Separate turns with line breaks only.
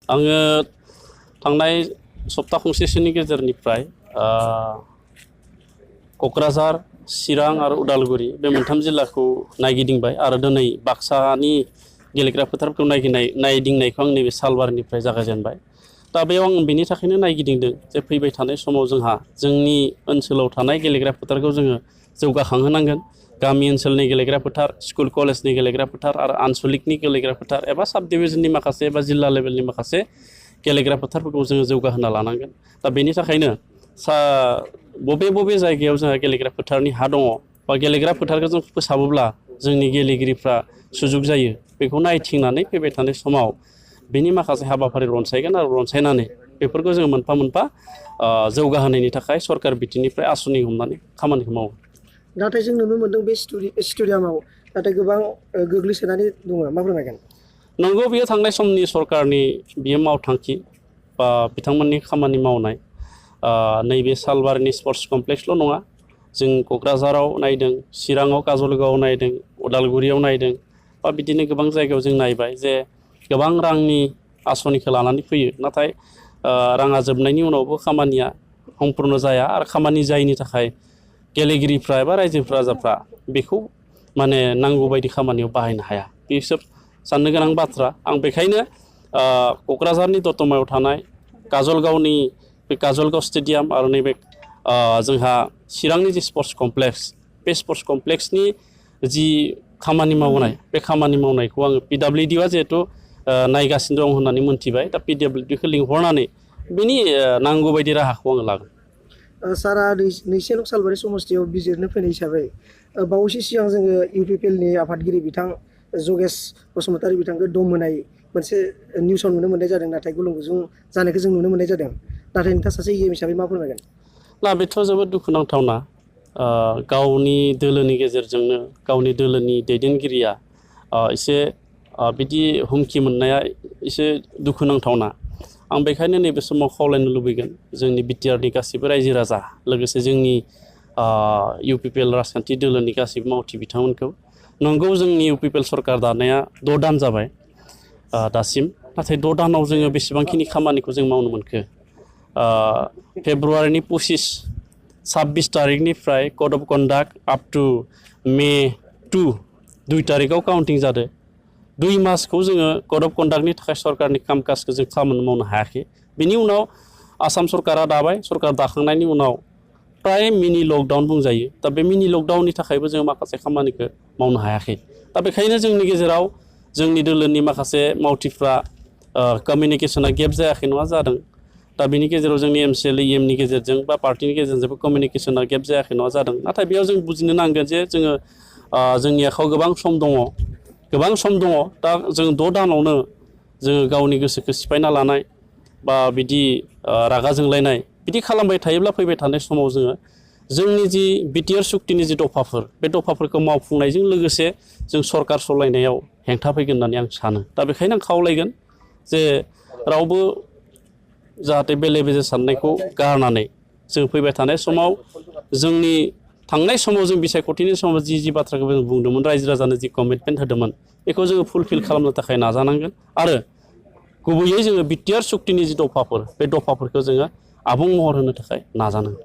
आङो थांनाय सप्ता खनसेसोनि गेजेरनिफ्राय क'क्राझार, चिरां आरो उदालगुरि बे मोनथाम जिल्लाखौ नायगिदिंबाय आरो दिनै बाक्सानि गेलेग्रा फोथारखौ नायदिंनायखौ आं नैबे सालबारिनिफ्राय जागायजेनबाय। दा बेयाव आं बेनि थाखायनो नायगिदिंदों जे फैबाय थानाय समाव जोंहा जोंनि ओनसोलाव थानाय गेलेग्रा फोथारखौ जोङो जौगाखांहोनांगोन। गामि ओनसोलनि गेलेग्रा फोथार, स्कुल कलेजनि गेलेग्रा फोथार आरो आनसलिकनि गेलेग्रा फोथार एबा साब डिभिजननि माखासे एबा जिल्ला लेभेलनि माखासे गेलेग्रा फोथारफोरखौ जोङो जौगाहोना लानांगोन। दा बेनि थाखायनो बबे जायगायाव जोंहा गेलेग्रा फोथारनि हा दङ बा गेलेग्रा फोथारखौ जों फोसाबोब्ला जोंनि गेलेगिरिफ्रा सुजुग जायो, बेखौ नायथिंनानै फैबाय थानाय समाव बेनि माखासे हाबाफारि रनसायगोन आरो रनसायनानै बेफोरखौ जोङो मोनफा मोनफा जौगाहोनायनि थाखाय सरकार बिथिंनिफ्राय आसुनि हमनानै खामानिखौ मावो।
नाथाय जों नुनो मोन्दों बे स्टेडियामाव नाथाय गोबां गोग्लैसोनानै दङ, मा फोरमायगोन?
नंगौ, बियो थांनाय समनि सरकारनि बियो मावथांखि बा बिथांमोननि खामानि मावनाय। नैबे सालबारिनि स्पर्ट्स कमप्लेक्सल' नङा, जों क'क्राझाराव नायदों, चिराङाव काजलगावआव नायदों, उदालगुरियाव नायदों बा बिदिनो गोबां जायगायाव जों नायबाय जे गोबां रांनि आसनिखौ लानानै फैयो, नाथाय राङा जोबनायनि उनावबो खामानिया सम्पुर्ण जाया आरो खामानि जायैनि थाखाय गेलेगिरिफ्रा एबा रायजोफ्रा बेखौ माने नांगौ बायदि खामानियाव बाहायनो हाया। बेसोर साननो गोनां बाथ्रा। आं बेखायनो क'क्राझारनि दतमायाव थानाय काजलगावनि बे काजलगाव स्टेडियाम आरो नैबे जोंहा चिरांनि जि स्पर्ट्स कमप्लेक्स, बे स्पर्ट्स कमप्लेक्सनि जि खामानि मावनाय, बे खामानि मावनायखौ आङो PWDआ जिहेथु नायगासिनो दं होननानै मोनथिबाय। दा PWDखौ लिंहरनानै बेनि नांगौ बायदि राहाखौ आङो लागोन।
सारा नैसे नं सालबारि समस्तियाव बिजिरनो फैनाय हिसाबै बावैसो सिगां जोङो UPPLनि आफादगिरि बिथां जगेश बसुमतारी बिथांखौ दम होनाय मोनसे निउसाव नुनो मोननाय जादों, नाथाय गुलुं गुजुं जानायखौ जों नुनो मोननाय जादों। नाथाय नोंथाङा सासे EM हिसाबै मा फोरमायगोन?
ना बेथ' जोबोद दुखुनांथावना। गावनि दोलोनि गेजेरजोंनो गावनि दोलोनि दैदेनगिरिया एसे बिदि हुमखि मोननाया एसे दुखुनांथावना। आं बेखायनो नैबे समाव खावलायनो लुबैगोन जोंनि BTRनि गासैबो रायजो राजा, लोगोसे जोंनि UPPL राजखान्थि दोलोनि गासैबो मावथि बिथांमोनखौ। नंगौ, जोंनि UPPL सरकार दानाया 6 दान जाबाय दासिम, नाथाय 6 दानाव जोङो बेसेबांखिनि खामानिखौ जों मावनो मोनखो? फेब्रुवारिनि 26 तारिखनिफ्राय code of conduct up to May 2 तारिखआव काउन्टिं जादों। 2 मासखौ जोङो कड अफ कन्डाक्टनि थाखाय सरकारनि कामकाजखौ जों खामानि मावनो हायाखै। बिनि उनाव आसाम सरकारा दाबाय, सरकार दाखांनायनि उनाव प्राय मिनि लकडाउन बुंजायो। दा बे मिनि लकडाउननि थाखायबो जों माखासे खामानिखौ मावनो हायाखै। दा बेखायनो जोंनि गेजेराव जोंनि दोलोनि माखासे मावथिफ्रा कमिउनिकेसना गेप जायाखै नङा, जादों। दा बेनि गेजेराव जोंनि MCL EMनि गेजेरजों बा पार्टिनि गेजेरजोंबो कमिउनिकेसना गेप जायाखै नङा, जादों। नाथाय बेयाव जों बुजिनो नांगोन जे जोङो जोंनि आखायाव गोबां सम दङ। दा जों 6 दानावनो जोङो गावनि गोसोखौ सिफायना लानाय बा बिदि रागा जोंलायनाय बिदि खालामबाय थायोब्ला फैबाय थानाय समाव जोंनि जि BTR सुक्तिनि जि दफाफोर, बे दफाफोरखौ मावफुंनायजों लोगोसे जों सरकार सालायनायाव हेंथा फैगोन होननानै आं सानो। दा बेखायनो आं खावलायगोन जे रावबो जाहाथे बेले बेजे साननायखौ गारनानै जों फैबाय थानाय समाव जोंनि थांनाय समाव जों बिसायख'थिनि समाव जि बाथ्राखौ जों बुंदोंमोन, रायजो राजानो जि कमिटमेन्ट होदोंमोन, बेखौ जोङो फुलफिल खालामनो थाखाय नाजानांगोन आरो गुबैयै जोङो BTR सुक्तिनि जि दफाफोर, बे दफाफोरखौ जोङो आबुं महर होनो थाखाय नाजानांगोन।